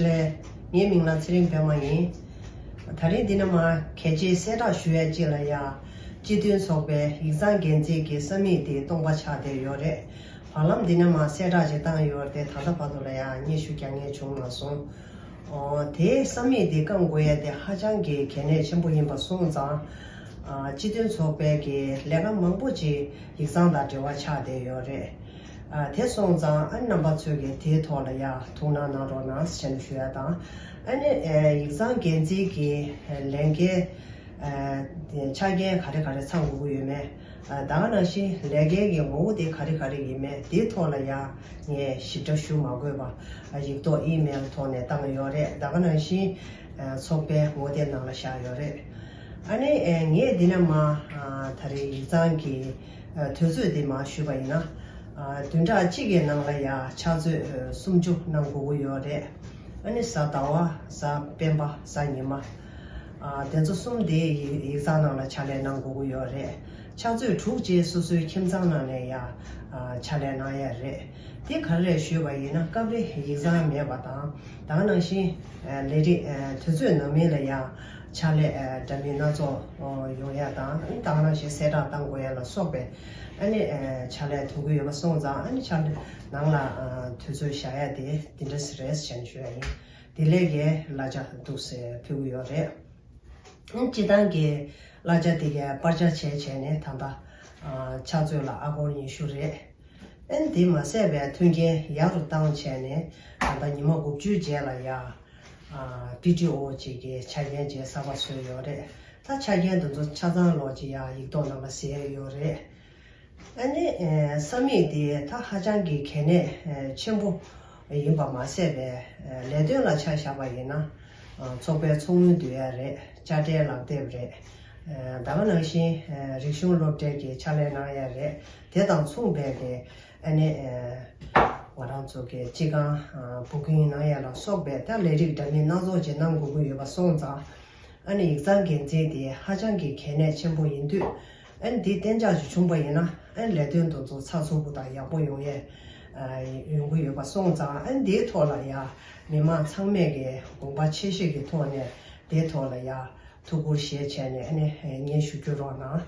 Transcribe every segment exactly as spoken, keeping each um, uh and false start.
ལན། ངའི་མིང་ལ་ཚེ་རིང་པད་མ་ཡིན། ད་རིང་འདི་ན་མ་གལ་ཆེའི་གསལ་བསྒྲགས་ཞུ་ཡ་གཅིག་ལ་ཡ། སྤྱི་མཐུན་ཚོགས་པའི་ཡིག་ཚང་འགན་འཛིན་གྱི་ས་མིག་དེ་སྟོང་པ་ཆགས་བསྡད་ཡོད་རེད། བར་ལམ་འདི་ན་མ་གསལ་བསྒྲགས་ཅིག་བཏང་ཡོད་རེད་དེ་ད་ལྟ་བར་དུ་ལ་ཡ་སྙན་ཞུ་རྒྱག་མཁན་བྱུང་མ་སོང་། ཨོ་དེའི་ས་མིག་དེ་བསྐང་དགོས་ཡ་དེ་ཧ་ཅང་གི་གལ་གནད་ཆེན་པོ་ཡིན་པ་སོང་ཙང་། ཨ་སྤྱི་མཐུན་ཚོགས་པའི་གི་ལས་ཀ་མང་པོ་ཅིག་ཡིག་ཚང་དང་འབྲེལ་བ་ཆགས་བསྡད་ཡོད་རེད། ཨ་དེ་སོང་ཙང་ཨ་རྣམ་པ་ཚོས་ཀྱི་དེའི་ཐོག་ལ་ཡ་ཐུགས་སྣང་གནང་རོགས་གནང་ཞེས་ཞུ་ཡ་དང་། ཨ་ནི་ཨ་ཡིག་ཚང་འགན་འཛིན་གྱི་ལས་འགན་ཨ་ཆ་རྐྱེན་ག་རེ་ག་རེ་ཚང་དགོས་ཀྱི་ཡོད་མེད། ཨ་ད་ག་ནང་བཞིན་ལས་འགན་གྱི་ངོ་བོ་དེ་ག་རེ་ག་རེ་ཡིན་མེད་དེའི་ཐོག་ལ་ཡ་ངས་ཞིབ་ཕྲ་ཞུ་མ་དགོས་པ་ཨ་ཡིག་ཐོག་ཨི་མེལ་ཐོག་ནས་བཏང་ཡོད་རེད། ད་ག་ནང་བཞིན་ཨ་ཚོགས་པའི་ངོ་དེབ་ནང་ལ་བཞག་ཡོད་རེད། ཨ་ནི་ཨེ་ངས་འདི་ནས་མ་ཨ་ད་རེས་ཡིག་ཚང་གི་ཨ་དུས་ཚོད་འདི་མ་ཞུས་པ་ཡིན་ན། ཨ་བདུན་ཕྲག་གཅིག་གི་ནང་ལ་ཡ་ཕྱག་ཚོད་ཨ་སུམ་ཅུ་གནང་དགོས་ཀྱི་ཡོད་རེད། ཨ་ནི་གཟའ་ཟླ་བ། གཟའ་སྤེན་པ། གཟའ་ཉི་མ། ཨ་དེ་ཚོ་གསུམ་དེ་ཡིག་ཡིག་ཚང་ནང་ལ་ཕྱག་ལས་གནང་དགོས་ཀྱི་ཡོད་རེད། ཕྱག་ཚོད་དྲུག་རྗེས་སོ་སོའི་ཁྱིམ་ཚང་ནང་ནས་ཡ་ཨ་ཕྱག་ལས་གནང་ཡ་རེད། དེ་ག་རེ་རེད་ཞུས་པ་ཡིན་ན་སྐབས་རེ་ཡིག་ཚང་མེད་པ་དང་ད་ག་ནང་བཞིན་ཨ་ལས་རིགས་ཨ་དུས་ཚོད་ནང་མིན་ལ་ཡ་ཕྱག་ལས་ཨ་འདྲ་མིན་སྣ་ཚོགས་ཨོ་ཡོང་ཡ་དང་ཨ་ནི་ད་ག་ནང་བཞིན་གསལ་བསྒྲགས་གཏང་དགོས་ཡ་ལ་སོགས་པའི་ཨ་ནི་ཨ་ཕྱག་ལས་ཐོན་གྱི་ཡོད་པ་སོང་ཙང་ཨ་ནི་ཕྱག་ལས་ནང་ལ་ཨ་དུས་ཚོད་བཞག་ཡ་དེ་འདི་འདྲ་རེད་ཞེས་ཞུ་ཡ་ཡིན། དེ་ལས་ཀའི་གླ་ཆ་འདུག་སེ་ཕུལ་གྱི་ཡོད་རེད། སྤྱི་བཏང་གི་གླ་ཆ་དེ་གའི་པར་ཆ་བྱས་བྱས་ནས་ད་ལྟ་ཨ་ཕྱག་ཚོད་ལ་ཨ་སྒོར་ཉི་ཤུ་རེད། ཨན་དེ་མ་ཟད་པའི་མཐུན་རྐྱེན་ཡག་རུ་བཏང་བྱས་ནས་ད་ལྟ་ཉི་མ་དགུ་བཅུའི་རྗེས་ལ་ཡ་ཨ་པི་ཊི་ཨོ་གཅིག་གི་ཆ་རྐྱེན་བཅས་གསར་པ་བཟོས་ཡོད་རེད། ད་ཆ་རྐྱེན་དེ་ཚོ་ཆ་ཚང་ལོག་ཅིག་ཡ་ཡིག་ཐོག་ནང་ལ་གཟིགས་ཡ་ཡོད་རེད། ཨ་ནི་ཨེ་ས་མིག་དེ་ད་ཧ་ཅང་གི་གལ་གནད་ཨེ་ཆེན་པོ་ཡིན་པ་མ་ཟད་པའི་ཨེ་ལས་དོན་ལ་ཆ་བཞག་པ་ཡིན་ན་ཨ་ཚོགས་པའི་ཚོགས་དངུལ་བསྡུ་ཡ་རེད། དཔྱ་ཁྲལ་ལག་དེབ་རེད། ཨེ་ད་ག་ནང་བཞིན་ཨེ་རིག་གཞུང་སློབ་གྲྭའི་གི་ཕྱག་ལས་གནང་ཡ་རེད། དེ་དང་མཚུངས་པའི་གི་ཨ་ནི་ཨེ་ང་རང་ཚོ་གི་སྤྱི་ཁང་ཨ་བུ་ཀིང་གནང་ཡ་ལ་སོགས་པའི་ད་ལས་རིགས་འདྲ་མིན་སྣ་ཚོགས་ཅིག་གནང་དགོས་ཀྱི་ཡོད་པ་སོང་ཙང་། ཨ་ནི་ཡིག་ཚང་འགན་འཛིན་དེ་ཧ་ཅང་གི་གལ་གནད་ཆེན་པོ་ཡིན་དུས། ཨ་ནི་འདི་གཏན་འཇགས་ཤིག་བྱུང་པ་ཡིན་ན་ཨ་ནི་ལས་དོན་དེ་ཚོ་ཚགས་ཚུད་པོ་དང་ཡག་པོ་ཡོང་ཡས་ཨ་ཡོང་གི་ཡོད་པ་སོང་ཙང་། ཨ་ནི་འདིའི་ཐོག་ལ་ཡ་མི་མང་ཚང་མས་ཀྱི་དགོངས་པ་ཆེ་བཞེས་ཀྱི་ཐོག་ནས་དེའི་ཐོག་ལ་ཡ་ཐུགས་ཁུར་བཞེས་བྱས་ནས་ཨ་ནི་སྙན་ཞུ་སྐྱོན་རོགས་གནང་།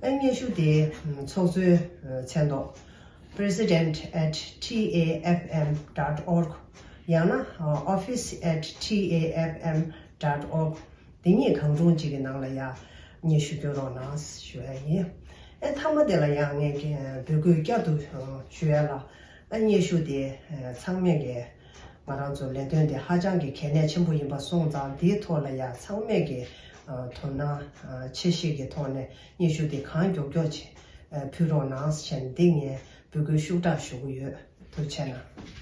ཨ་ནི་སྙན་ཞུ་དེ་ཚོགས་གཙོའི་མཚན་ཐོག president at T A F M dot org ཡང་ན་office at T A F M dot org དེ་གཉིས་གང་རུང་གཅིག་གི་ནང་ལ་ཡ་སྙན་ཞུ་སྐྱོན་རོགས་གནང་ཞུ་ཡ་ཡིན། ཨེ་མཐའ་མ་དེ་ལ་ཡང་ངས་འབོད་སྐུལ་བསྐྱར་དུ་ཞུ་ཡ་ལ། ཨ་སྙན་ཞུ་དེ་ཚང་མས་ཀྱི་ང་རང་ཚོ་ལས་དོན་དེ་ཧ་ཅང་གི་གལ་གནད་ཆེན་པོ་ཡིན་པ་སོང་ཙང་དེའི་ཐོག་ལ་ཡ་ཚང་མས་ཀྱི་དོ་སྣང་ཆེ་བཞེས་ཀྱི་ཐོག་ནས་སྙན་ཞུ་དེ་གང་མགྱོགས་མགྱོགས་ཕུལ་རོགས་གནང་ཞེས་འདི་ངས་འབོད་སྐུལ་ཤུགས་དྲག་ཞུ་གི་ཡོད། ཐུགས་རྗེ་གནང་།